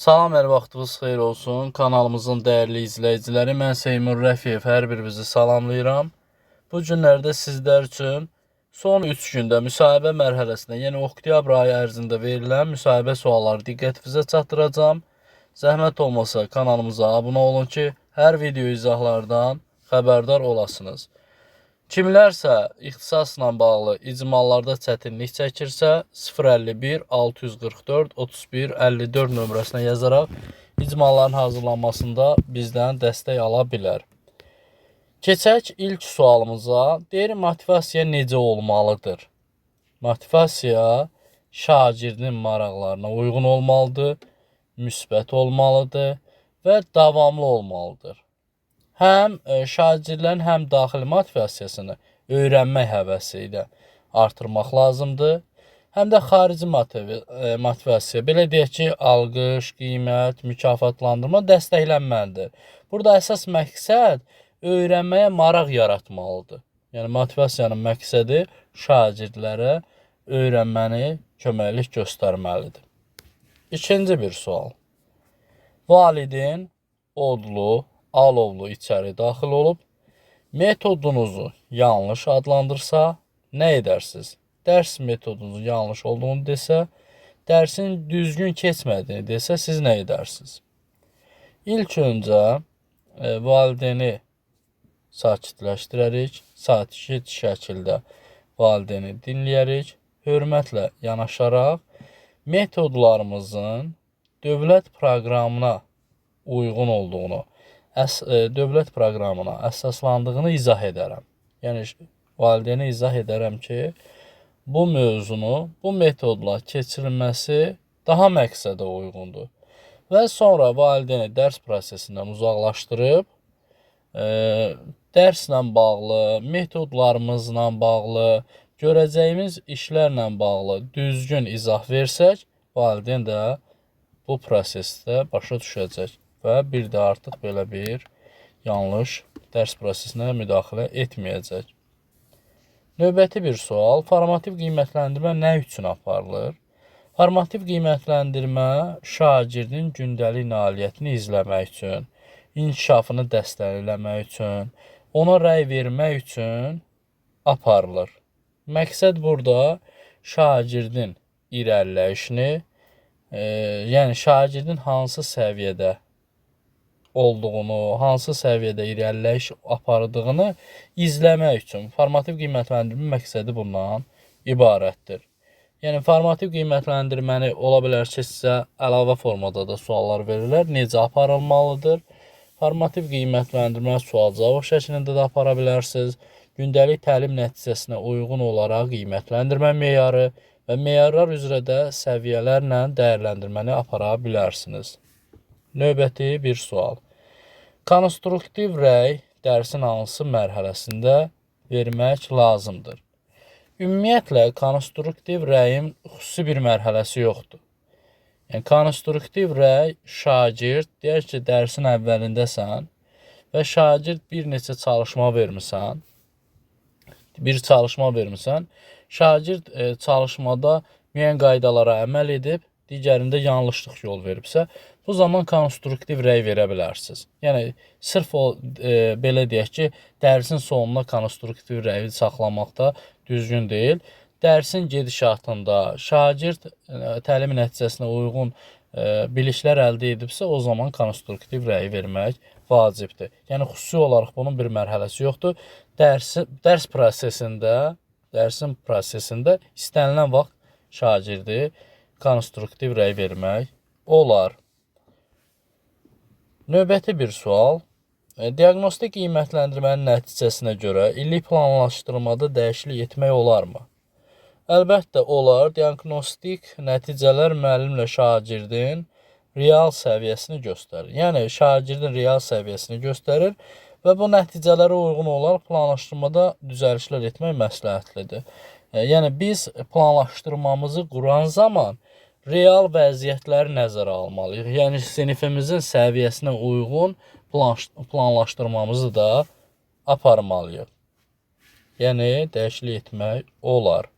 Salam, hər vaxtınız xeyir olsun. Kanalımızın dəyərli izləyiciləri, mən Seymur Rəfiyev hər birinizi salamlayıram. Bu günlərdə sizlər üçün son 3 gündə müsahibə mərhələsində, yəni oktyabr ayı ərzində verilən müsahibə sualları diqqətinizə çatdıracağam. Zəhmət olmasa kanalımıza abunə olun ki, hər video izahlardan xəbərdar olasınız. Kimlərsə ixtisasla bağlı icmallarda çətinlik çəkirsə, 051 644 31 54 nömrəsinə yazaraq icmalların hazırlanmasında bizdən dəstək ala bilər. Keçək ilk sualımıza. Deyir, motivasiya necə olmalıdır? Motivasiya şagirdin maraqlarına uyğun olmalıdır, müsbət olmalıdır və davamlı olmalıdır. Həm şagirdlərin həm daxili motivasiyasını öyrənmək həvəsi ilə artırmaq lazımdır. Həm də xarici motivasiya, belə deyək ki, alqış, qiymət, mükafatlandırma dəstəklənməlidir. Burada əsas məqsəd öyrənməyə maraq yaratmalıdır. Yəni motivasiyanın məqsədi şagirdlərə öyrənməni köməklik göstərməlidir. İkinci bir sual. Valideyn odlu, alovlu içəri daxil olub, metodunuzu yanlış adlandırsa, nə edərsiniz? Dərs metodunuzun yanlış olduğunu desə, dərsin düzgün keçmədiyini desə, siz nə edərsiniz? İlk öncə valideyni sakitləşdirərik, sakit şəkildə valideyni dinləyərik, hörmətlə yanaşaraq metodlarımızın dövlət proqramına uyğun olduğunu, dövlət proqramına əsaslandığını izah edərəm. Yəni valideynə izah edərəm ki, bu mövzunu bu metodla keçirilməsi daha məqsədə uyğundur. Və sonra valideyni dərs prosesindən uzaqlaşdırıb, dərslə bağlı, metodlarımızla bağlı, görəcəyimiz işlərlə bağlı düzgün izah versək, valideyn də bu prosesdə başa düşəcək və bir də artıq belə bir yanlış dərs prosesinə müdaxilə etməyəcək. Növbəti bir sual, formativ qiymətləndirmə nə üçün aparılır? Formativ qiymətləndirmə şagirdin gündəlik nailiyyətini izləmək üçün, inkişafını dəstəkləmək üçün, ona rəy vermək üçün aparılır. Məqsəd burada şagirdin irəliləyişini, yəni şagirdin hansı səviyyədə olduğunu, hansı səviyyədə irəliləyiş apardığını izləmək üçün formativ qiymətləndirmə məqsədi bundan ibarətdir. Yəni formativ qiymətləndirməni ola bilər ki, sizə əlavə formada da suallar verirlər. Necə aparılmalıdır? Formativ qiymətləndirmə sual-cavab şəklində də apara bilərsiniz. Gündəlik təlim nəticəsinə uyğun olaraq qiymətləndirmə meyarı və meyarlar üzrə də səviyyələrlə dəyərləndirməni apara bilərsiniz. Növbəti bir sual. Konstruktiv rəy dərsin hansı mərhələsində vermək lazımdır? Ümumiyyətlə, konstruktiv rəyin xüsusi bir mərhələsi yoxdur. Yəni, konstruktiv rəy şagird, deyək ki, dərsin əvvəlindəsən və şagird bir neçə çalışma vermisən, şagird çalışmada müəyyən qaydalara əməl edib, digərində yanlışlıq yol veribsə, bu zaman konstruktiv rəy verə bilərsiniz. Yəni, sırf o, belə deyək ki, dərsin sonuna konstruktiv rəyi saxlamaq da düzgün deyil. Dərsin gedişatında şagird təlim nəticəsinə uyğun biliklər əldə edibsə, o zaman konstruktiv rəyi vermək vacibdir. Yəni, xüsusi olaraq bunun bir mərhələsi yoxdur. Dərs prosesində, dərsin prosesində istənilən vaxt şagirdi konstruktiv rəy vermək olar. Növbəti bir sual. Diaqnostik qiymətləndirmənin nəticəsinə görə illik planlaşdırmada dəyişiklik etmək olarmı? Əlbəttə olar. Diaqnostik nəticələr müəllimlə şagirdin real səviyyəsini göstərir. Yəni şagirdin real səviyyəsini göstərir və bu nəticələrə uyğun olaraq planlaşdırmada düzəlişlər etmək məsləhətlidir. Yəni biz planlaşdırmamızı quran zaman real vəziyyətləri nəzərə almalıyıq. Yəni sinifimizin səviyyəsinə uyğun planlaşdırmamızı da aparmalıyıq. Yəni dəyişiklik etmək olar.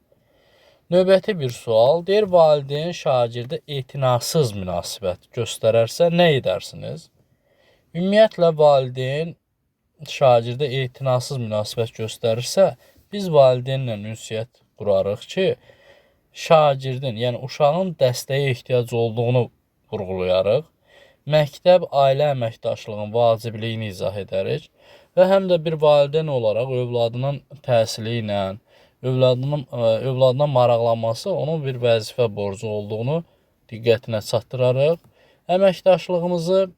Növbəti bir sual. Deyir, valideyn şagirdə etinasız münasibət göstərərsə nə edərsiniz? Ümumiyyətlə, valideyn şagirdə etinasız münasibət göstərirsə, biz valideynlə ünsiyyət qurarıq ki, şagirdin, yəni uşağın dəstəyə ehtiyacı olduğunu vurğulayarıq. Məktəb ailə əməkdaşlığının vacibliyini izah edərik və həm də bir valideyn olaraq övladının təhsili ilə, övladına maraqlanması onun bir vəzifə borcu olduğunu diqqətinə çatdırarıq. Əməkdaşlığımızı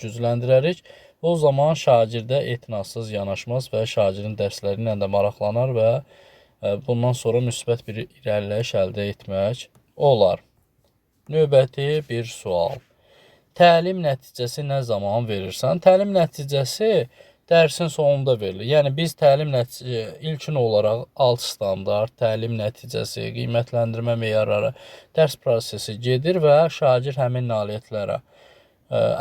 gücləndirərik. O zaman şagirdə etinasız yanaşmaz və şagirdin dərsləri ilə də maraqlanar və bundan sonra müsbət bir irəliləyiş əldə etmək olar. Növbəti bir sual. Təlim nəticəsi nə zaman verirsən? Təlim nəticəsi dərsin sonunda verilir. Yəni biz təlim nəticə ilkin olaraq alt standart, təlim nəticəsi, qiymətləndirmə meyarları, dərs prosesi gedir və şagird həmin nailiyyətlərə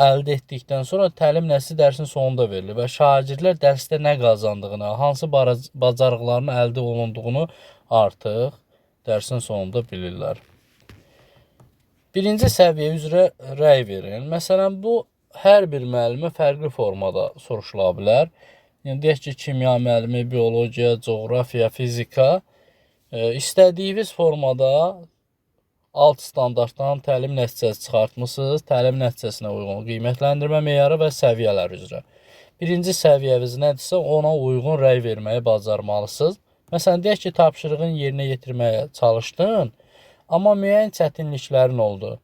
əldə etdikdən sonra təlim nəticəsi dərsin sonunda verilir və şagirdlər dərsdə nə qazandığını, hansı bacarıqlarının əldə olunduğunu artıq dərsin sonunda bilirlər. Birinci səviyyə üzrə rəy verin. Məsələn, bu hər bir müəllimə fərqli formada soruşula bilər. Yəni deyək ki, kimya müəllimi, biologiya, coğrafiya, fizika istədiyiniz formada alt standartdan təlim nəticəsi çıxartmısınız. Təlim nəticəsinə uyğun qiymətləndirmə meyarı və səviyyələr üzrə. Birinci səviyyəniz nədirsə, ona uyğun rəy verməyi bacarmalısınız. Məsələn, deyək ki, tapşırığın yerinə yetirməyə çalışdın, amma müəyyən çətinliklərin oldu.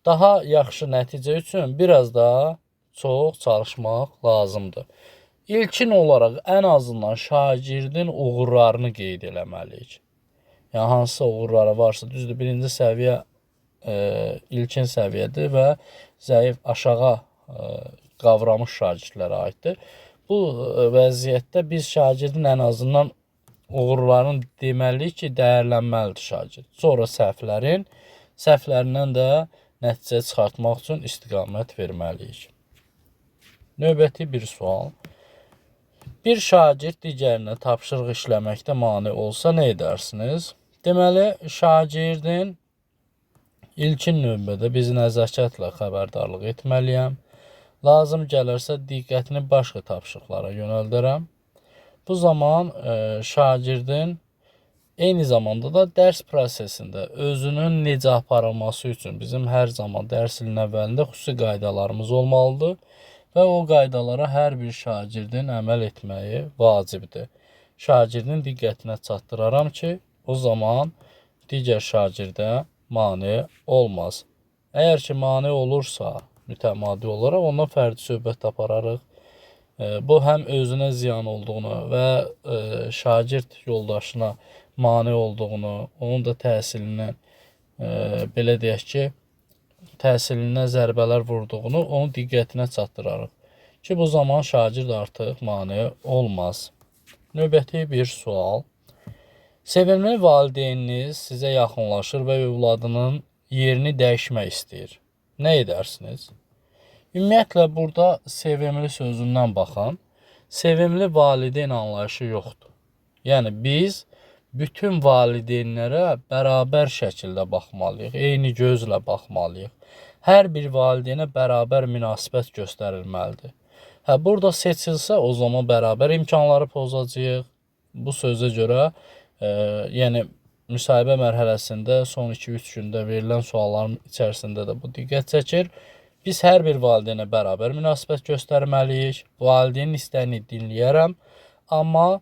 Daha yaxşı nəticə üçün biraz da çox çalışmaq lazımdır. İlkin olaraq ən azından şagirdin uğurlarını qeyd eləməliyik. Yəni hansısa uğurları varsa, düzdür, birinci səviyyə ilkin səviyyədir və zəif, aşağı qavramış şagirdlərə aiddir. Bu vəziyyətdə biz şagirdin ən azından uğurlarını deməliyik ki, dəyərlənməlidir şagird. Sonra səhvlərindən də nəticə çıxartmaq üçün istiqamət verməliyik. Növbəti bir sual. Bir şagird digərinə tapşırıq işləməkdə mane olsa nə edərsiniz? Deməli, şagirdin ilkin növbədə biz nəzakətlə xəbərdarlıq etməliyəm. Lazım gələrsə diqqətini başqa tapşırıqlara yönəldərəm. Bu zaman şagirdin eyni zamanda da dərs prosesində özünün necə aparılması üçün bizim hər zaman dərs ilinin əvvəlində xüsusi qaydalarımız olmalıdır və o qaydalara hər bir şagirdin əməl etməyi vacibdir. Şagirdin diqqətinə çatdıraram ki, o zaman digər şagirdə mane olmaz. Əgər ki, mane olursa mütəmadi olaraq ondan fərdi söhbət apararıq. Bu həm özünə ziyan olduğunu və şagird yoldaşına mane olduğunu, onun da təhsilindən belə deyək ki, təhsilinə zərbələr vurduğunu onun diqqətinə çatdırarıq ki, bu zaman şagird artıq mane olmaz. Növbəti bir sual. Sevimli valideyniniz sizə yaxınlaşır və övladının yerini dəyişmək istəyir. Nə edərsiniz? Ümumiyyətlə, burada sevimli sözündən baxan, sevimli valideyn anlayışı yoxdur. Yəni, biz bütün valideynlərə bərabər şəkildə baxmalıyıq, eyni gözlə baxmalıyıq. Hər bir valideynə bərabər münasibət göstərilməlidir. Hə, burada seçilsə, o zaman bərabər imkanları pozacağıq. Bu sözə görə, yəni müsahibə mərhələsində son 2-3 gündə verilən sualların içərisində də bu diqqət çəkir. Biz hər bir valideynə bərabər münasibət göstərməliyik. Valideynin istəyini dinləyərəm, amma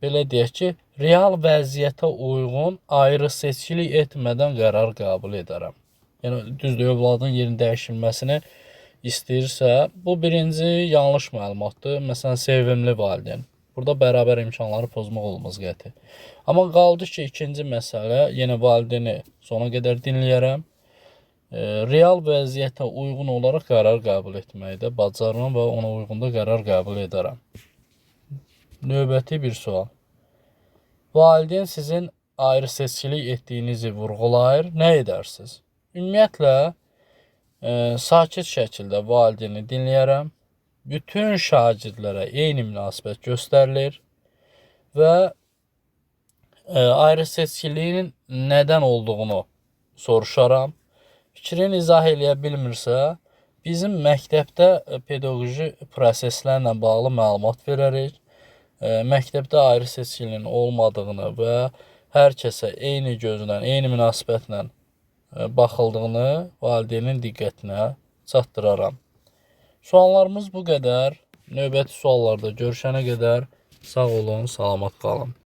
belə deyək ki, real vəziyyətə uyğun ayrı seçkilik etmədən qərar qəbul edərəm. Yəni, düzdür, övladın yerini dəyişilməsini istəyirsə, bu birinci yanlış məlumatdır. Məsələn, sevimli valideyn. Burada bərabər imkanları pozmaq olmaz qəti. Amma qaldı ki, ikinci məsələ, yenə valideyni sona qədər dinləyərəm. Real vəziyyətə uyğun olaraq qərar qəbul etməyi də bacarıram və ona uyğun da qərar qəbul edərəm. Növbəti bir sual. Valideyn sizin ayrı seçkilik etdiyinizi vurğulayır. Nə edərsiniz? Ümumiyyətlə, sakit şəkildə valideyni dinləyərəm. Bütün şagirdlərə eyni münasibət göstərilir və Ayrı seçkiliyinin nədən olduğunu soruşaram. Fikrini izah eləyə bilmirsə, bizim məktəbdə pedaqoji proseslərlə bağlı məlumat verərik. Məktəbdə ayrı seçkilinin olmadığını və hər kəsə eyni gözlə, eyni münasibətlə baxıldığını valideynin diqqətinə çatdıraram. Suallarımız bu qədər. Növbəti suallarda görüşənə qədər sağ olun, salamat qalın.